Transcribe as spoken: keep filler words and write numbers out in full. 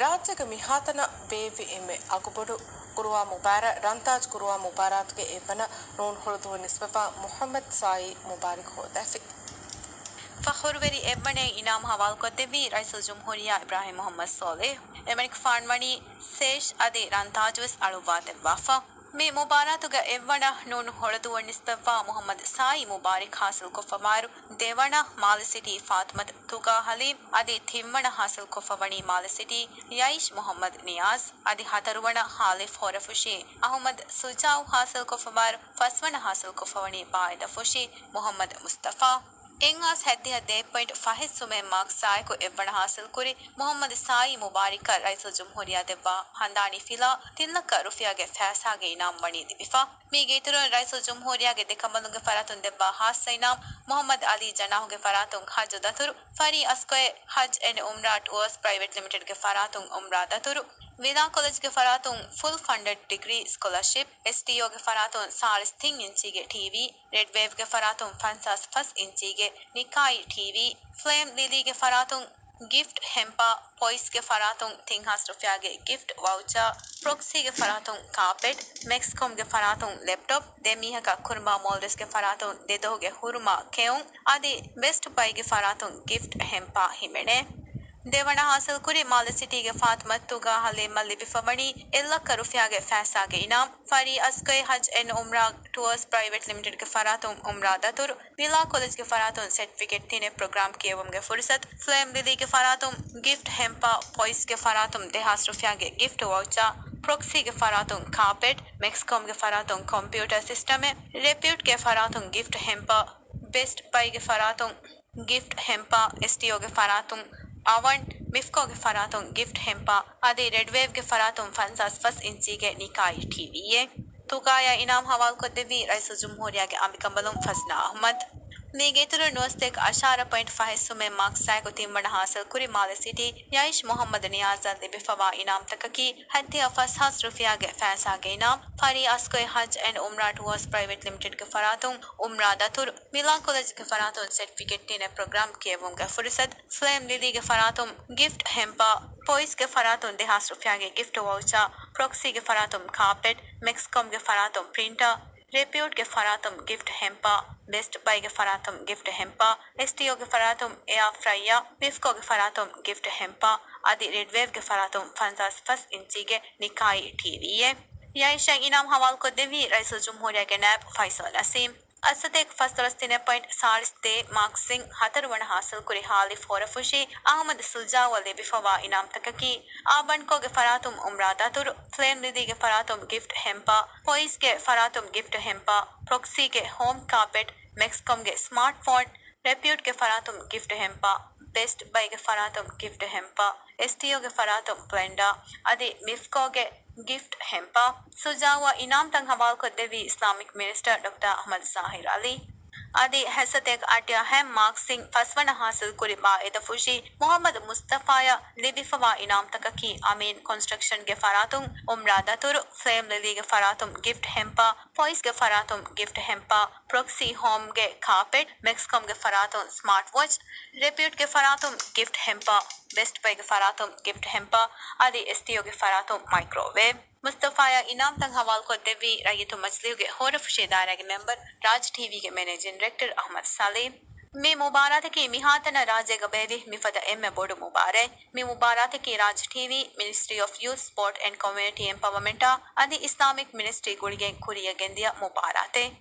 ރާއްޖޭގެ މިހާތަނަށް ބޭއްވި އެންމެ އަގުބޮޑު ގުރުއާ މުބާރާތް، ރަންތާޖް ގުރުއާ މުބާރާތުގެ އެއްވަނަ ނޫން ހުޅުދުވަން ނިސްބަތްވާ މުޙައްމަދު ސާއީ މުބާރިކު ހޯދައިފި. ފަޚުރުވެރި އެއްވަނައިން އިނާމު ހަވާލުކޮށްދެއްވީ ރައީސުލްޖުމްހޫރިއްޔާ އިބްރާހިމް މުޙައްމަދު ސޯލިހު. އެމަނިކުފާނު ވަނީ ސޭޝް އަދި ރަންތާޖުވެސް އަޅުއްވާ ދެއްވާފަ. މި މުބާރާތުގަ އެއްވަނަ ނޫނު ހޮޅަދުވަން ނިސްބަތްވާ މުޙައްމަދު ސާއީ މުބާރިކް ޙާޞިލްކޮށްފަވާއިރު، ދެވަނަ މާލެ ސިޓީ ފާތުމަތު ތުގާ ޙަލީމް އަދި ތިންވަނަ ޙާޞިލްކޮށްފަވަނީ މާލެ ސިޓީ ޔައީޝް މުޙައްމަދު ނިޔާޒް އަދި ހަތަރުވަނަ ހާލިފް ހޮރަފުށީ އަޙުމަދު ޝުޖާއު ޙާޞިލްކޮށްފަވާއިރު، ފަސްވަނަ ޙާޞިލްކޮށްފަވަނީ ބާއެދަފުށީ މުޙައްމަދު މުޞްޠަފާ. އެއްހާސް ހަތްދިހަ ދޭއް ޕޮއިންޓް ފަހެއް ސުމެއް މާކްސްއާއެކު އެއްވަނަ ޙާޞިލްކުރި މުޙައްމަދު ސާއީ މުބާރިކަށް ރައީސުލްޖުމްހޫރިއްޔާ ދެއްވާ ހަނދާނީ ފިލާ ތިން ލައްކަ ރުފިޔާގެ ފައިސާގެ އިނާމް ވަނީ ލިބިފަ. މީގެ އިތުރުން ރައީސުލްޖުމްހޫރިއްޔާގެ ދެ ކަނބަލުންގެ ފަރާތުން ދެއްވާ ޚާއްޞަ އިނާމް މުޙައްމަދު ޢަލީ ޖަނާޙުގެ ފަރާތުން ޙައްޖު ދަތުރު، ފަރީ އަސްކޮއެ ޙައްޖު އެންޑް އުމްރާ ޓުއާސް ޕްރައިވެޓް ލިމިޓެޑްގެ ފަރާތުން އުމްރާ ދަތުރު، ވިލާ ކޮލެޖްގެ ފަރާތުން ފުލް ފަންޑެޑް ޑިގްރީ ސްކޮލަރޝިޕް، އެސްޓީއޯގެ ފަރާތުން ސާޅީސް ތިން އިންޗީގެ ޓީވީ، ރެޑް ވޭވްގެ ފަރާތުން ފަންސާސް ފަސް އިންޗީގެ ނިކާއީ ޓީވީ، ފްލޭމް ލިލީގެ ފަރާތުން ގިފްޓް ހެމްޕާ، ޕޮއިސްގެ ފަރާތުން ތިން ހާސް ރުފިޔާގެ ގިފްޓް ވައުޗާ، ޕްރޮކްސީގެ ފަރާތުން ކާޕެޓް، މެކްސްކޮމްގެ ފަރާތުން ލެޕްޓޮޕް، ދެ މީހަކަށް ކުރުމާ މޯލްޑިވްސްގެ ފަރާތުން ދެ ދުވަހުގެ ހުރުމާ ކެއުން އަދި ބެސްޓް ބައިގެ ފަރާތުން ގިފްޓް ހެމްޕާ ހިމެނޭ. ދެވަނަ ހާސިލްކުރި މާލެ ސިޓީގެ ފާތުމަތު ތުގާ ޙަލީމަށް ލިބިފަވަނީ އެއްލައްކަ ރުފިޔާގެ ފައިސާގެ އިނާމް، ފަރީ އަސްކޮއެ ޙައްޖު އެންޑް އުމްރާ ޓުއާސް ޕްރައިވެޓް ލިމިޓެޑްގެ ފަރާތުން އުމްރާ ދަތުރު، ވިލާ ކޮލެޖްގެ ފަރާތުން ސެޓްފިކެޓް ތިނެއް ޕްރޮގްރާމް ކިޔެވުމުގެ ފުރުސަތު، ފްލޭމް ލިލީގެ ފަރާތުން ގިފްޓް ހެމްޕާ، ޕޮއިސްގެ ފަރާތުން ދެހާސް ރުފިޔާގެ ގިފްޓް ވައުޗާ، ޕްރޮކްސީގެ ފަރާތުން ކާޕެޓް، މެކްސްކޮމްގެ ފަރާތުން ކޮމްޕިއުޓަރ ސިސްޓަމެއް، ރެޕިއުޓްގެ ފަރާތުން ގިފްޓް ހެމްޕާ، ބެސްޓް ބައިގެ ފަރާތުން ގިފްޓް ހެމްޕާ، އެސްޓީއޯގެ ފަރާތުން އަވަން، މިފްކޯގެ ފަރާތުން ގިފްޓް ހެމްޕާ އަދި ރެޑް ވޭވްގެ ފަރާތުން ފަންސާސް ފަސް އިންޗީގެ ނިކާއީ ޓީވީއެއް. ތުގާޔާ އިނާމް ހަވާލުކޮށްދެއްވީ ރައީސުލްޖުމްހޫރިއްޔާގެ އަނބިކަނބަލުން ފަޒްނާ އަޙްމަދު. މީގެ އިތުރުން ނުވަސަތޭކަ އަށާރަ ޕޮއިންޓް ފަހެއް ސުމެއް މާކްސްއާއެކު ތިންވަނަ ހާސިލްކުރި މާލެ ސިޓީ ޔައީޝް މުޙައްމަދު ނިޔާޒަށް ލިބިފަވާ އިނާމްތަކަކީ ހަތްދިހަ ފަސް ހާސް ރުފިޔާގެ ފައިސާގެ އިނާމް، ފަރީ އަސްކޮއެ ޙައްޖު އެންޑް އުމްރާ ޓުއާސް ޕްރައިވެޓް ލިމިޓެޑްގެ ފަރާތުން އުމްރާ ދަތުރު، ވިލާ ކޮލެޖްގެ ފަރާތުން ސެޓްފިކެޓް ތިނެއް ޕްރޮގްރާމް ކިޔެވުމުގެ ފުރުސަތު، ފްލޭމް ލިލީގެ ފަރާތުން ގިފްޓް ހެމްޕާ، ޕޮއިސްގެ ފަރާތުން ދެހާސް ރުފިޔާގެ ގިފްޓް ވައުޗާ، ޕްރޮކްސީގެ ފަރާތުން ކާޕެޓް، މެކްސްކޮމްގެ ފަރާތުން ޕްރިންޓާ، ރެޕިއުޓްގެ ފަރާތުން ގިފްޓް ހެމްޕާ، ބެސްޓް ބައިގެ ފަރާތުން ގިފްޓް ހެމްޕާ، އެސްޓީއޯގެ ފަރާތުން އެއާ ފްރައިޔާ، މިފްކޯގެ ފަރާތުން ގިފްޓް ހެމްޕާ އަދި ރެޑް ވޭވްގެ ފަރާތުން ފަންސާސް ފަސް އިންޗީގެ ނިކާއީ ޓީވީއެއް. ޔައީޝަށް އިނާމް ހަވާލުކޮށްދެއްވީ ރައީސުލްޖުމްހޫރިއްޔާގެ ނާއިބު ފައިސަލް ނަސީމް. އަށްސަތޭކަ ފަސްދޮޅަސް ތިނެއް ޕޮއިންޓް ސާޅީސް ދޭއް މާކްސްއިން ހަތަރުވަނަ ހާސިލްކުރި ހާލިފް ހޮރަފުށީ އަޙްމަދު ޝުޖާއުއަށް ލިބިފަވާ އިނާމްތަކަކީ، އާބަންކޯގެ ފަރާތުން އުމްރާ ދަތުރު، ފްލޭމް ލިލީގެ ފަރާތުން ގިފްޓް ހެމްޕާ، ޕޮއިސްގެ ފަރާތުން ގިފްޓް ހެމްޕާ، ޕްރޮކްސީގެ ހޯމް ކާޕެޓް، މެކްސްކޮމްގެ ސްމާޓް ފޯން، ރެޕިއުޓްގެ ފަރާތުން ގިފްޓް ހެމްޕާ، ބެސްޓް ބައިގެ ފަރާތުން ގިފްޓް ހެމްޕާ، އެސްޓީއޯގެ ފަރާތުން ޕްލެންޑާ އަދި މިފްކޯގެ ގިފްޓް ހެމްޕާ. ޝުޖާއުއަށް އިނާމްތައް ހަވާލުކޮށްދެއްވީ އިސްލާމިކް މިނިސްޓަރ ޑޮކްޓަރ އަޙްމަދު ޒާހިރު އަލީ. އަދި ހައްސަތޭކަ އަށްޑިހަ ހަ މާކްސްއިން ފަސްވަނަ ހާސިލްކުރި ބާއެދަފުށީ މުޙައްމަދު މުޞްޠަފާއަށް ލިބިފަވާ އިނާމްތަކަކީ، އަމީން ކޮންސްޓްރަކްޝަންގެ ފަރާތުން އުމްރާ ދަތުރު، ފްލޭމް ލިލީގެ ފަރާތުން ގިފްޓް ހެމްޕާ، ޕޮއިސްގެ ފަރާތުން ގިފްޓް ހެމްޕާ، ޕްރޮކްސީ ހޯމްގެ ކާޕެޓް، މެކްސްކޮމްގެ ފަރާތުން ސްމާޓް ވޮޗް، ރެޕިއުޓްގެ ފަރާތުން ގިފްޓް ހެމްޕާ، ބެސްޓް ބައިގެ ފަރާތުން ގިފްޓް ހެމްޕާ އަދި އެސްޓީއޯގެ ފަރާތުން މައިކްރޯވޭވް. މުޞްޠަފާއަށް އިނާމްތައް ހަވާލުކޮށްދެއްވީ ރައްޔިތު މަޖިލީހުގެ ހޯރަފުށީ ދާއިރާގެ މެމްބަރު، ރާޖް ޓީވީގެ މެނޭޖިން ޑިރެކްޓަރ އަޙްމަދު ސަލީމް. މި މުބާރާތަކީ މިހާތަނަށް ރާއްޖޭގަ ބޭއްވި މިފަދަ އެންމެ ބޮޑު މުބާރާތް. މި މުބާރާތަކީ ރާޖް ޓީވީ، މިނިސްޓްރީ އޮފް ޔޫތް، ސްޕޯޓް އެންޑް ކޮމިއުނިޓީ އެމްޕަވަމަންޓާ އަދި އިސްލާމިކް މިނިސްޓްރީ ގުޅިގެން ކުރިއަށް ގެންދިޔަ މުބާރާތެއް.